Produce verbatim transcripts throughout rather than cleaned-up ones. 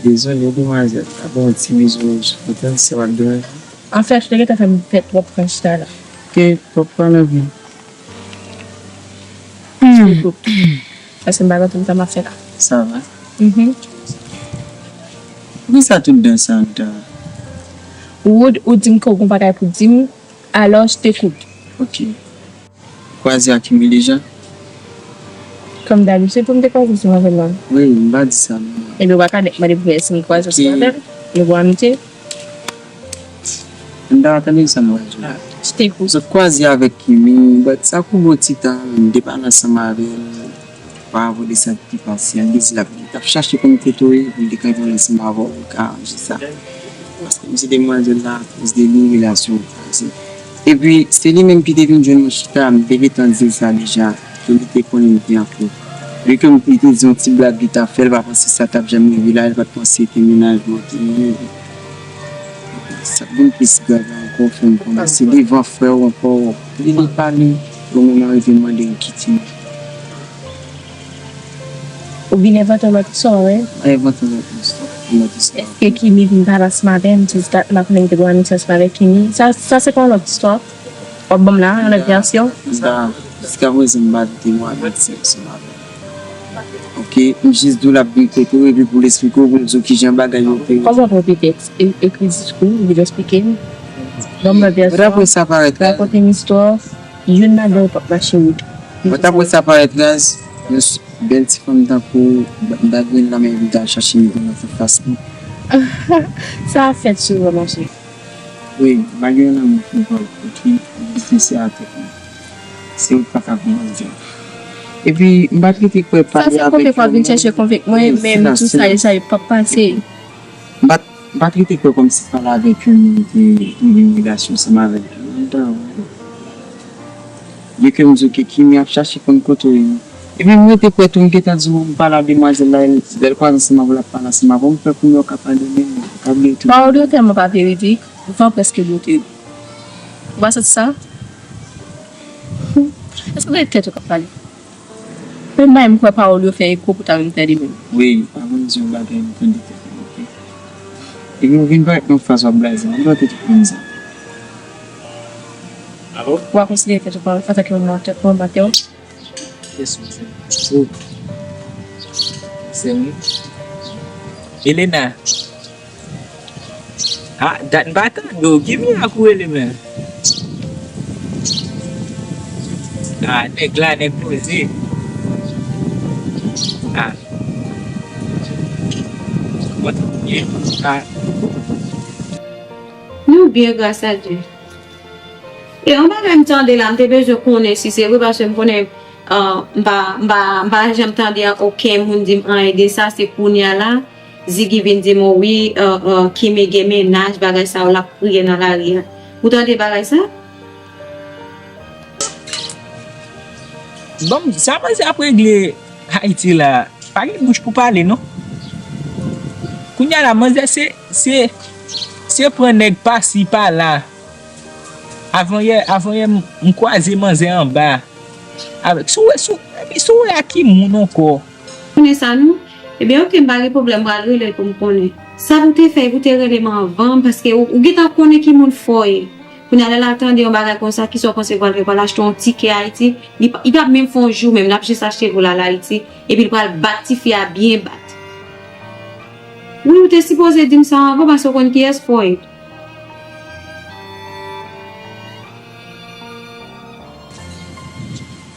Dezole, demwazèl. Ap ban w ti bizou, ou konprann, si w ap deranje. Anfèt, ou te gentan fè m fè twòp fran chita la. Ke twòp fran nan vi. Paske m pa konn sa m ap fè la. Sa va? Mhm. Poukisa tout dan sa anndan? Ou, ou di m ke w gon bagay pou di m, alors je t'écoute. Ok. Kwaze ak Kimi deja? Kòm dabitid, pou m te kwaze ansanm avè l la. Wi, m pa di sa, non. Epi w pa ka nèk mande pou fè si m kwaze ansanm avè l. Nou bon amitié. M ta tande sa m pral di w. Ah, je t'écoute. Zot kwaze avèk Kimi, but sa koube w ti tan, m te pale ansanm avè l. Opa avwe de sa ki te pase, an dezi l ap, t ap chache konn kote w ye, pou l te ka vin ansanm avè w, pou l ka aranje sa. Paske m se demwazèl la, akoz de li, relasyon an kraze. Epi, se li menm ki te vin jwenn mwen chita, m te gentan di l sa deja, ke li te konnen m te an koup. Li ke m, li te di yon ti blag li t ap fè, l pa panse sa t ap janm rive la, li pa t panse ke mennaj mwen te rive. Sa t vin plis grav la ankò, fè m konnen se devan frè w ankò, li, li pale, ou menm arive mande l kite m. Ou vin envante yon lòt istwa, wi. Mwen envante yon lòt istwa, yon lòt istwa. Èske Kimi vin pale ansanm avè m, jis dat m pa konnen m te gon amitié ansanm avèk Kimi? Sa, sa se pa yon lòt istwa? W ap ban m la, yon lòt vèsyon? M pa, jiskaprezan m pa te gon amitié ansanm avè l. Ok, m jis di w l ap vin kote w, epi pou l esplike w, pou l di w kijan bagay yo te ye. Kòman pou w petèt e-, ekri diskou, vin eksplike m? Ban m yon vèsyon. Mwen ta pran sa parèt la. Rakonte m istwa w. Youn ladan yo p ap mache, wi. Mwen ta pran sa parèt raz, yon s-, bèl ti fanm tankou w, m ta jwenn nan men m ta chache m nan fas li. Sa ap fèt souvan, monchè. Wi, m pa gen yon lanmou pou w, ok? M sensè a tèt mwen. Se ou k pa ka konprann sa. Epi, m pa t rete kwè pale avèk yon moun. Sa se konvenk w ap vin chèche konvenk mwen, men m di w sa, sa p ap pase. M pa t, m pa t rete kwè kòmsi pale avèk yon moun ki gen yon relasyon ansanm avè l. Byen ke m di w ke Kimi ap chache konn kote w ye. Epi m rete kwè tou, m gentan di w m pale ak demwazèl la, lè l kwaze ansanm avè w, l ap pale ansanm avè w, m kwè kounye a w ka padone m, w ka bliye tou. Pawòl yo tèlman pa veridik, van prèske bwote yo. Ou pa santi sa? Èske w tande tèt ou k ap pale? Menm bagay m kwè pawòl yo fè eko pou ta menm tande menm. Wi, pa konn di yon bagay m tande tèt mwen, ok? Epi ou vin parèt nan faz w ap blaze m, m panse tout moun sa. Alo? Ou pa konsidere tèt ou antanke yon mantè, yon mantè? Yes, wi, se. Wi. Se mwen. Elena. Ah, dat m pa tande w. Ki mirak ou rele menm? Ah, nèg la, nèg poze. Ah. Mwen, ah. Nou byen, gras a Dye. E yon bagay m tande la, m te bezwen konnen si se vre, paske m konnen, ah, m pa, m pa, m pa janm tande okenn moun di m anyen de sa, se kounye a la. Ziggy vin di m, wi, euh, euh, Kimi gen mennaj, bagay sa yo, l ap kriye nan lari a. Ou tande bagay sa? Bon, sa manzè ap regle Ayiti la, pa gen bouch pou pale, non. Kounye a la, manzè se, se, se pran nèg pasi pala. Avanyè, avanyè, m, m kwaze manzè anba. Avèk, si w wè, si w, epi si w wè a ki moun ankò. Konnen sa non? Ebyen, oke, m pa gen pwoblèm, m pral rele l pou m konnen. Sa pou te fè, pou te rele m anvan, paske ou, ou gentan konnen ki moun fò w ye. Kounye a, lè l al tande yon bagay konsa, kisa w panse l pral fè? L pral achte yon tikè Ayiti? Li p-, li p ap menm fè yon jou menm, l ap jis achte pou l al Ayiti, epi l pral bat tifi a byen bat. Wi, ou te sipoze di m sa anvan, paske w konn kiyès fò w ye.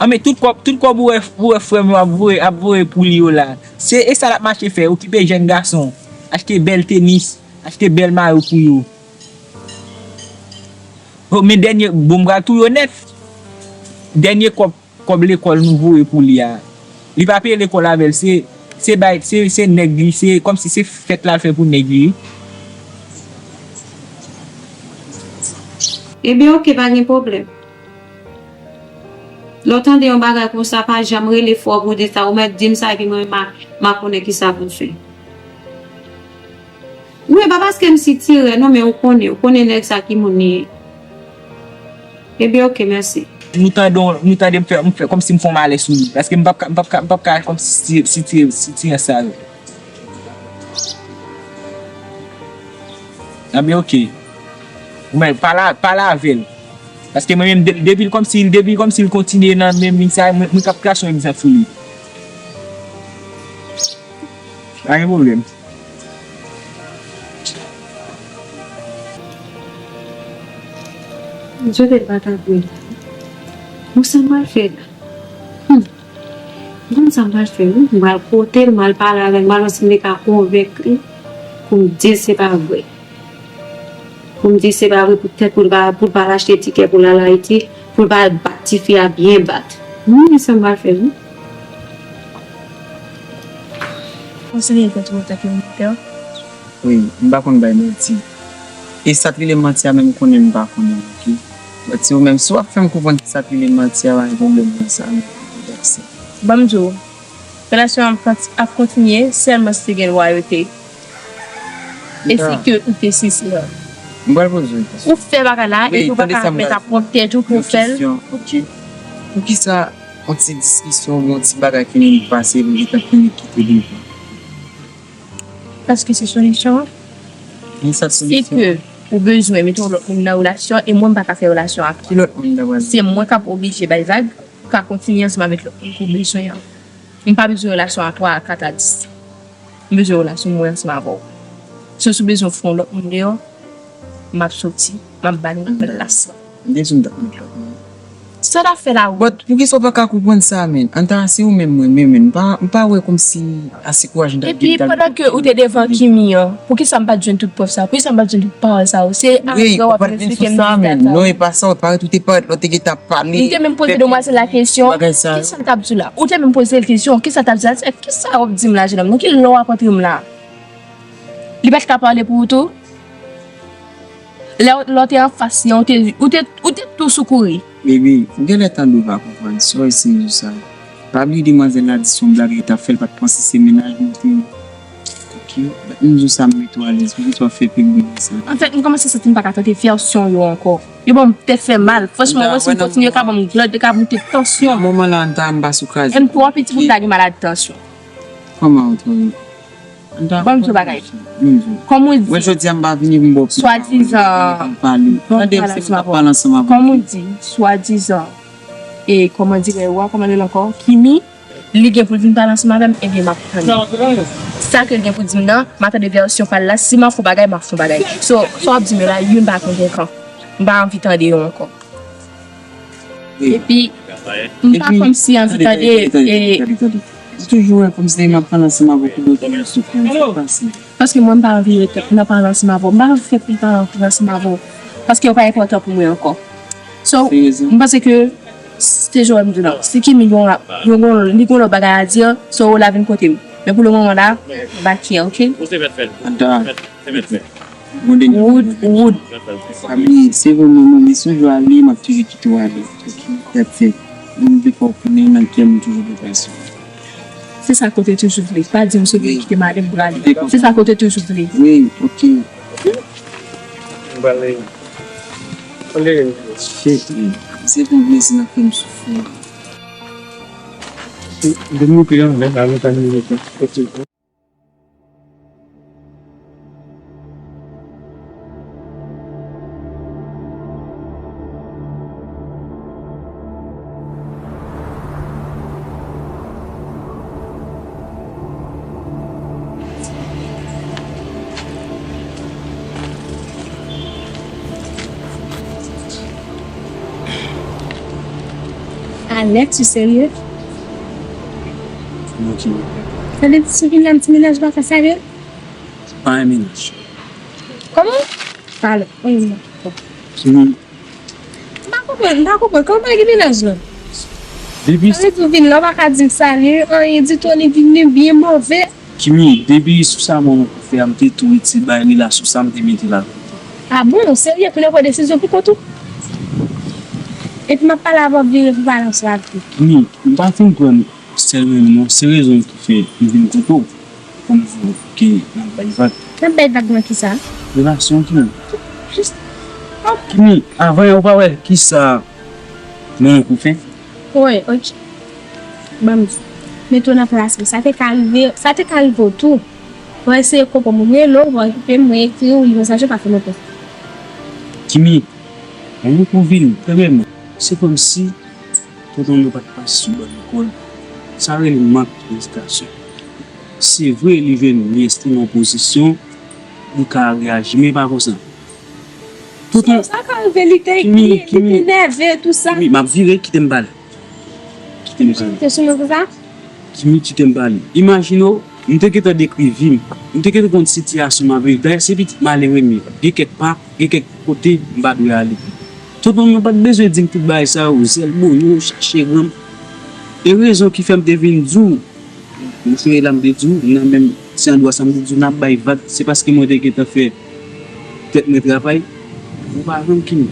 An, men tout kòb, tout kòb ou wè, ou wè frè m yo ap voye, ap voye pou li yo la. Se, e sa l ap mache fè, okipe jèn gason, achte bèl tenis, achte bèl mayo pou yo. O, men dènye, bon, m pral touye w nèt. Dènye kòb, kòb lekòl nou voye pou li a. Li pa peye lekòl avè l, se, se bay, se, se nèg li, se kòmsi se fèt l al fè pou nèg li. Ebyen, oke, pa gen pwoblèm. Lè w tande yon bagay konsa, pa janm rele fò pou w di sa. Ou mèt di m sa, epi mwen, m a, m a konnen kisa pou m fè. Wi, pa paske m sitirè, non, men ou konnen, ou konnen nèg sa ki moun li ye. Ebyen, oke, mèsi. Nou tande, nou tande m fè, m fè kòmsi m fè yon malè sou li. Paske m p ap ka, m p ap ka, m p ap ka kòmsi sitire, sitire, sitire sa yo. Anben, oke. Ou menm, pale, pale avè l. Paske mwen menm, de- depi l kòmsi, depi l kòmsi l kontinye nan menm liy sa, mwen, mwen k ap krache yon egzanp sou li. Pa gen pwoblèm. Jodel pa ta vre. Bon, sa m pral fè la? Hmm. Bon, sa m pral fè, wi. M pral kote l, m al pale avè l, m al wè si m te ka konvenk li pou m di l se pa vre. Pou m di se pa vre poutèt pou l pa, pou l pa al achte tikè pou l al Ayiti, pou l pa al bat tifi a byen bat. Wi, sa m pral fè, wi. Konseye l kontre w tanke yon doktè. Wi, m pa konn bay manti. E sa t rele manti a menm, konnen m pa konnen, oke? But si ou menm, si w ap fè m konprann ki sa t rele manti a, pa gen pwoblèm nan sa, m dakse. Ban m di w, relasyon an ap kont- ap kontinye sèlman si te gen lwayote. E si ke ou te sensè. M pral poze w yon kesyon. Ou fè bagay la, epi ou pa ka mèt ap wont tèt ou pou w fè l. Yon kesyon, oke. Poukisa yon ti diskisyon oubyen yon ti bagay fini pase, ou gentan fini kite devan? Paske se solisyon an. Men sa solisyon. Se ke ou bezwen mete yon lòt moun nan relasyon e mwen m pa ka fè relasyon ak ou. Ki lòt moun ta pral? Se mwen k ap oblije bay vag pou ka kontinye ansanm avèk lòt moun ke w bezwen an. M pa bezwen relasyon a twa, a kat, a dis. M bezwen relasyon mwen ansanm avè w. So, si w bezwen fè yon lòt moun deyò, m ap soti, m ap ba nou plas la. M te di w m t ap met lòt moun. Sa w t ap fè la, Wood? But poukisa w pa ka konprann sa, menn? Anta, se ou menm mwen renmen, menn. M pa, m pa wè kòmsi ase kouraj m t ap gen. Epi, pandan ke ou te devan Kimi an, poukisa m pa t jwenn tout prèv sa yo? Poukisa m pa t jwenn tout pawòl sa yo? Se apre w ap vin eksplike m sa, menn. Non, e pa sa, ou parèt, ou te parèt, lè w te gentan ap pale. M te menm poze demwazèl la kesyon, kisa l t ap di w la? Ou te menm poze l kesyon, kisa l t ap di w la? Kisa w ap di m la, jenòm? Nan ki lò w ap antre m la? Li pa t ka pale pou ou tou? Lè, lè w te anfas li an, ou te, ou te, ou te tou sou kouri. Baby, ou genlè tande ou pa konprann. Sorry si m di w sa. Pa bliye demwazèl la di se yon blag li t ap fè, l pa t panse se mennaj mwen te ye. Ok? But m di w sa, m mete w alèz. Poukisa w ap fè pil bri konsa? Anfèt, m kòmanse santi m pa ka tande vèsyon yo ankò. Yo ban m tèt fè mal. Franchman, mwen, si m kontinye, yo ka ban m glòd, yo ka moute tansyon. Nan moman la, Anta, m pa sou kraze. M twò piti pou m ta gen maladi tansyon. Kòman ou twò piti? Ban m di w bagay. Kòm ou di, swadizan, kòm ou di, swadizan, e, kòman dirè w a, kòman rele l ankò? Kimi, li gen pou l vin pale ansanm avè m, ebyen, m ap tande. Sa ke l gen pou di m nan, m a tande vèsyon pa l la. Si m ap fè yon bagay, m ap fè yon bagay. So, sa w ap di m yo la, youn pa konvenkan. M pa anvi tande yo ankò. Epi, m pa kòmsi anvi tande, e, m toujou wè kòmsi m ap pale ansanm avè w pou lòt moun soufri, sa k pase? Paske mwen, m pa anvi ret nan pale ansanm avè w. M pa anvi fè pil pale ansanm avè w. Paske w pa enpòtan pou mwen ankò. So, m panse ke se jan w di la. Si Kimi gon, gon, li gon lòt bagay a di, so, w la vin kote m. Men pou le moman la, m pa care, ok? Anta. Wood, Wood. Pa bliye, se vre, mwen, mwen, men si yon jou ale, m ap toujou kite w ale. Ok, that's it. Mwen vle fè w konnen nan kè m, m toujou gen pèsòn. Se sa ke w te toujou vle. Pa di m se vre kite madanm prale. Se sa ke w te toujou vle. Wi, ok. M prale. Shit, man. Se pou blese nan kè m soufri. Depi nou te anlè la, nou pa ni reponn. Alex, ou serye? Kòman ki? Sa vle di si w vin la, m ti mennaj pa ka serye? Se pa yon mennaj. Kòman? Pale. Wi, wi. Ki moun? M pa konprann, m pa konprann. Kòman pa gen mennaj la? Depi sa vle di w vin la, w pa ka di m salye, anyen ditou, li vin li byen move. Kimi, depi sou sa mwen ou fè a, m te tou retire bay relasyon sa, m te mete l a kote. A bon, ou serye, kounye a w pran desizyon pou kont ou? Epi m ap pale avè w, vire pou pale ansanm avè w. Kimi, m pa fin pran sèl mwen non, se rezon ki fè m vin kote w pou m di w ke n ap bay vag. N ap bay vag nan kisa? Relasyon Kimi. Jis, ok. Kimi, avan yè ou pa wè kisa mwen ou fè? Wi, ok. Ban m di. Mete w nan plas mwen. Sa te ka rive, sa te ka rive w tou. Mwen eseye konprann mwen, rele w, mwen okipe m, mwen ekri w, li mesaj yo pa fè lontan. Kimi, lè nou tou vini, premyèman, se kòmsi tonton nou pa t pase sou ban lekòl. Sa rele mank edikasyon. Se vre, li jwenn, li estime yon pozisyon, li ka reyaji, men pa konsa. Tonton, sa ka rive, li te, Kimi, li, li Kimi, te nève, tou sa. Kimi, m ap vire, kite m pale. Kite m pale. Te sou mwen konsa? Kimi, kite m pale. Imajine w, m te gentan dekri vi m. M te gentan konn sitiyasyon m ap viv. Dayè, se pitit malere m ye. Gen kèk pa, gen kèk kote m pa dwe ale. Tonton, mwen pa t bezwen di m tout bagay sa yo, zèl bonyo, chache granm. E rezon ki fè m te vin di w, m chwe la m te di w, nan menm ti andwa sa m te di w, n ap bay vag, se paske mwen te gentan fè tèt mwen travay. Ou pa janm Kimi.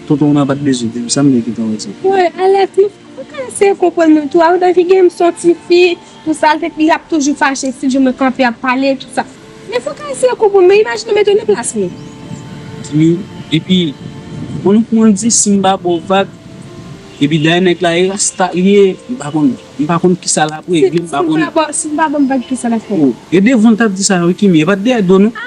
Tonton, w nan pa t bezwen di m sa, m te gentan wè sa. Wi, Alex, Ou ka eseye konprann mwen tou, a, ou tankou gen m se yon ti fi, tou sa, l te, l ap toujou fache si jan mwen kanpe ap pale, tou sa. Men fò w ka eseye konprann mwen, imajine w mete w nan plas mwen. Wi, epi, bon, nou pou mwen di, si m pa ba w vag, epi dayè nèg la e rasta li ye, m pa konn, m pa konn kisa l ap regle, m pa konn. Si, si m pa ba, si m pa ba w vag, kisa l ap fè? Oh, e devan l t ap di sa, wi, Kimi, e pa t dèyè do, non.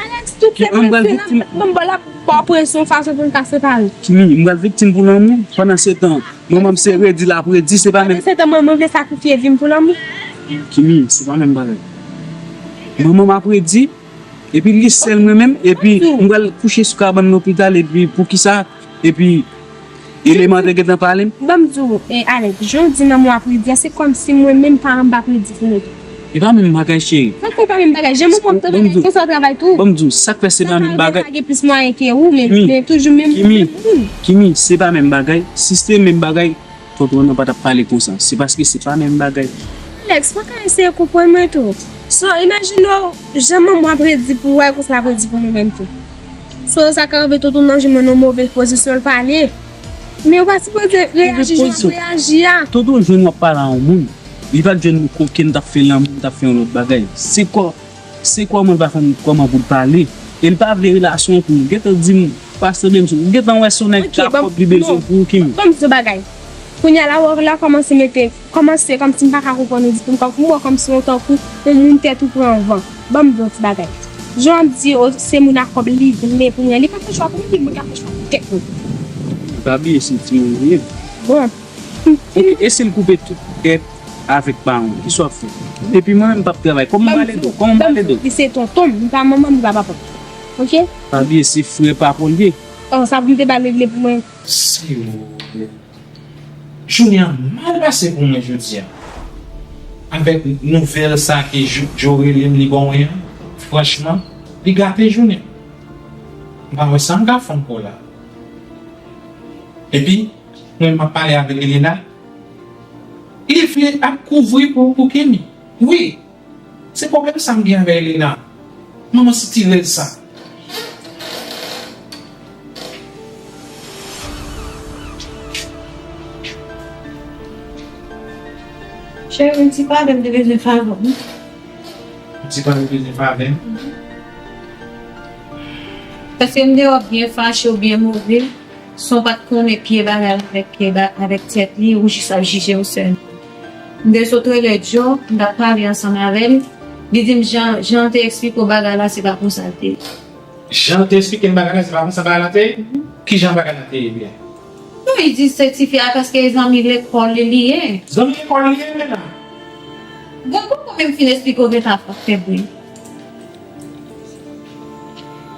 Alex, tout se mwen, se nan m ba w la, ba w presyon fason pou n ka separe. Kimi, m pral viktim pou lanmou. Pandan se tan, manman m se redi l ap redi, se pa menm. Pandan se tan, mwen, mwen vle sakrifye vi m pou lanmou. Kimi, se pa menm bagay. Manman m ap redi, epi li sèl mwen menm, epi m pral kouche sou kabann lopital, epi poukisa, epi Eleman te gentan pale m. Ban m di w, e, Alex, jan w di nan mwa predi a, se kòmsi mwen menm paran m pa predi pou mwen tou. E pa menm bagay, cheri. Sa k fè pa menm bagay? Jan manman m travay, konsa w travay tou. Ban m di w, sa k fè se pa menm bagay? Sa pa gen plis mwayen ke ou, men, men toujou menm, menm moun. Kimi, se pa menm bagay. Si se te menm bagay, tonton an pa t ap pale konsa. Se paske se pa menm bagay. Alex, fò w ka eseye konprann mwen tou. So, imajine w, jan manman w ap redi pou ou a, konsa l ap redi pou mwen menm tou. So, sa ka rive tonton nan jwenn mwen nan move pozisyon, l pale. Men ou pa sipoze reyaji jan w ap reyaji a. Tonton jwenn w ap pale a yon moun. Li pa t jwenn ou koken, t ap fè lanmou, t ap fè yon lòt bagay. Se kò, se kòman l pa konn kòman pou l pale. E l pa vle relasyon an pou l gentan di m, pase menm sou. Ou gentan wè se yon nèg k ap kòb li bezwen pou ou, Kimi. Ban m di w bagay. Kounye a la, wè w la kòmanse mete, kòmanse kòmsi m pa ka konprann ou ditou, m kòm, m wè w kòmsi yon tankou yon moun tèt ou pran van. Ban m di w yon ti bagay. Jan w ap di, o, se moun ak kòb li vle pou mwen. Li pa fè chwa pou li, mwen ka fè chwa pou tèt mwen. Pa bliye se timoun ou ye. Bon. Ok, e si l koupe tout tèt avèk paran w, kisa w ap fè? Epi mwen menm m p ap travay. Kòman m pale do? Kòman m pale do? Li se tonton m, li pa manman m, li pa papa m. Ok? Pa bliye se frè papa w li ye. Oh, sa pou m te ba l regle pou mwen. Seyè. Jounen an mal pase pou mwen jodi a. Avèk nouvèl sa ke Jo, Jo rele m li ban mwen an, franchman, li gate jounen m. M pa wè sa m ka fè ankò la. Epi, mwen m ap pale avèk Elena, li vle ap kouvri pou, pou Kimi. Wi, se pwoblèm sa m gen avè Elena. Manman sitirèz sa. Cheri, yon ti pale, m te bezwen favè w. Yon ti pale, m bezwen favè m. Paske m te wè w byen fache, w byen move. San w pa t konnen pye bagay la avèk pye ba-, avèk tèt li, ou jis ap jije w sèlman. M te sot rele Djo, m t ap pale ansanm avè l. Li di m jan, jan l te eksplike w bagay la, se pa konsa l te ye. Jan l te eksplike m bagay la, se pa konsa bagay la te ye? Kijan bagay la te ye byen? Non, li di se tifi a paske zanmi lekòl li li ye. Zanmi lekòl li ye, men la. Bon, bon, bon, menm fin eksplike w, gentan ap fè bri.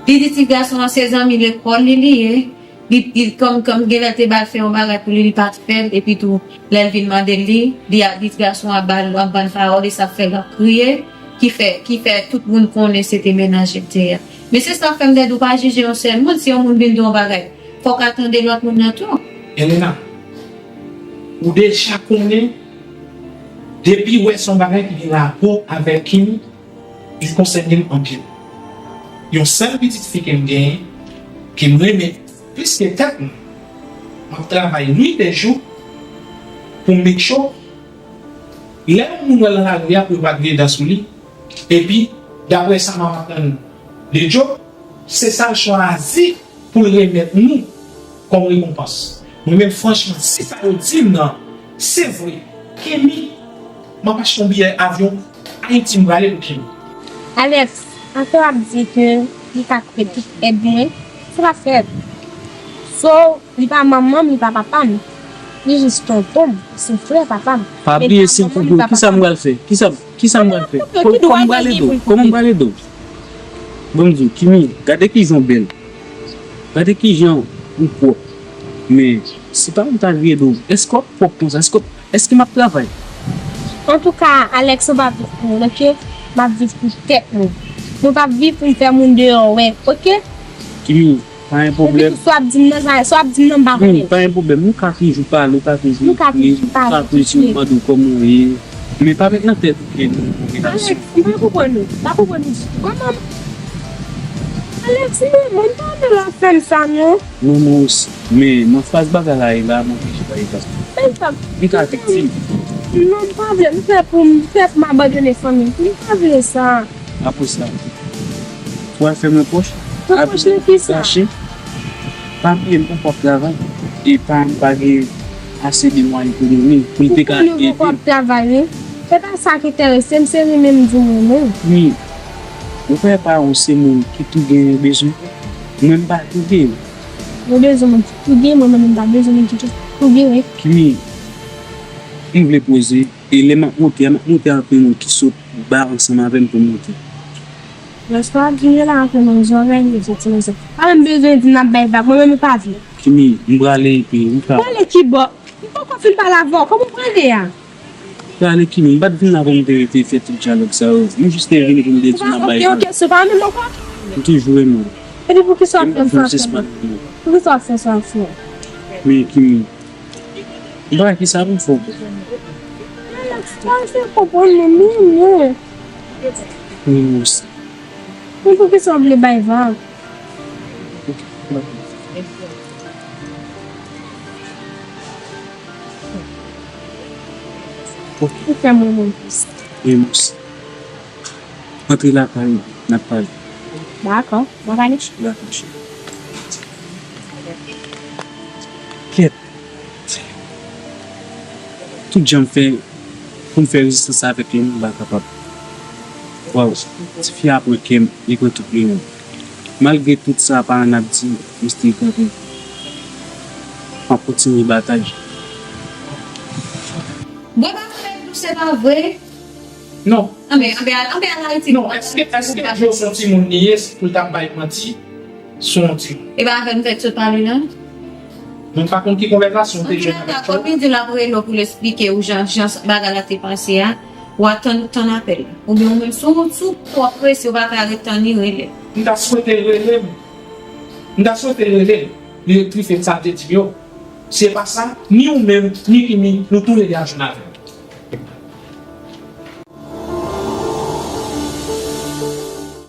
Li di ti gason an se zanmi lekòl li li ye. Li, li, kòm, kòm genlè te ba l fè yon bagay pou li, li pa t fè l, epi tou, lè l vin mande l li, li a, li, gason an ap ba l, ap ban l pawòl, e sa fè l ap kriye, ki fè, ki fè tout moun konnen se te mennaj li te ye a. Men se sa k fè m te di w pa jije yon sèl moun, si yon moun vin di w yon bagay, fò w ka tande lòt moun nan tou. Elena, ou deja konnen, depi w wè se yon bagay ki gen rapò avèk Kimi, li konsène m anpil. Yon sèl pitit fi ke m genyen, ke m renmen plis ke tèt mwen. M ap travay nuit e jou pou m make sure lè yon moun wè l nan lari a pou yo pa griye dan sou li. Epi, daprè sa m ap aprann de Djo, se sa l chwazi pou l remèt nou kòm rekonpans. Mwen menm, franchman, si sa yo di m nan se vre, Kimi, m ap achte yon biyè avyon Ayiti m prale pou Kimi. Alex, anfè w ap di ke li ka koupe tout èd mwen, se pa fè èd. So, li pa manman m, li pa papa m. Li jis tonton m, se frè papa m. Pa bliye se yon konplo. Kisa m pral fè? Kisa, kisa m pral fè? Kòman m pral ede w? Kòman m pral ede w? Ban m di w, Kimi, gade kijan w bèl. Gade kijan ou pwòp. Men, si pa m ta vin ede w, èske w ap pwòp konsa? Èske w Èske m ap travay? Antouka, Alex, ou pa viv pou moun, oke? M ap viv pou tèt mwen. Mwen p ap viv pou m fè moun deyò wè, oke? Kimi, pa gen pwoblèm. Epi tou, sa w ap di m nan, sa w ap di m nan, m pa konnen. Kimi, pa gen pwoblèm. Nou ka toujou pale, nou ka toujou ekri, nou ka toujou mande w kòman w ye. Men pa met nan tèt ou ke nou nan yon relasyon. Alex, m pa konprann ou. M pa konprann ou ditou. Kòman? Alex, men, mwen pa vle lè w ap fè m sa, non. Non, mwen osi. Men, nan faz bagay la ye la, m oblije bay egzanp. Men sa. M ka viktim. Non, m pa vle. M fè pou m, m fè pou m abandone fanmi m. M pa vle sa. Apre sa, ou al fè m repwòch? Repwòch nan kisa? Kache. Pa bliye, m poko ap travay. E paran m pa gen ase de mwayen ekonomi pou l te ka ede m. Ou konnen ou poko ap travay, wi. Se pa sa ki enterese m, se renmen m di w renmen m. Wi. Ou kwè paran w se moun ki tou genyen bezwen? Mwen, m pa tou genyen. Mwen bezwen moun ki tou gen, mwen menm m pa bezwen moun ki tou gen, wi. Kimi, m vle poze, e lè m ap monte a, m ap monte ak yon moun ki sot ba ansanm avè m pou m monte. Lòske w ap vini la ak yon moun zòrèy, yo soti nan zòrèy. Pa menm bezwen di n ap bay vag, mwen menm m pa vle. Kimi, m prale epi m ka. Prale kibò? M poko fin pale avè w, kòman w prale a? Prale Kimi, m pa t vin la pou m te rete fè tout dyalòg sa yo. M jis te vini pou m te di n ap bay vag. Ou pa, ok, ok, se pa menm ankò? M toujou renmen w. Epi poukisa w ap fè m sa? Poukisa w ap fè sa, frè? Men Kimi, m pa wè kisa pou m fè w. Alex, pa fè konprann mwen, men, men. Men mwen osi. Men poukisa w vle bay vag? Ou fè mwen menm konsa. Men mwen osi. Antre lakay ou, n ap pale. Dakò, mwen pale. Dakò, cheri. Kèt. Tout jan m fè pou m fè rezistans avèk li, m pa kapab. Waw, tifi a pran kè m, li pran tout li menm. Malgre tout sa paran ap di, m still kanpe. M ap kontinye batay. Bwè pa fè dou, se pa vre? Non. Anben, anben, anben al Ayiti. Non, èske, èske Joe se yon timoun li ye pou l t ap bay manti sou yon timoun? E pa avè m fèk sot pale la? Mwen pa konn ki konvèsasyon w te jwenn avèk Joe. Kòm li di l ap rele w pou l esplike w jan, jan bagay la te pase a, w a tann, tann apèl la. Oubyen ou menm, si w, si w twò prese, w pa ka ret tann li, rele l. M ta swete l rele m. M ta swete l rele l. Li ekri fèt sa l te di m yo. Se pa sa, ni ou menm, ni Kimi, nou toulède a jwenn avè l.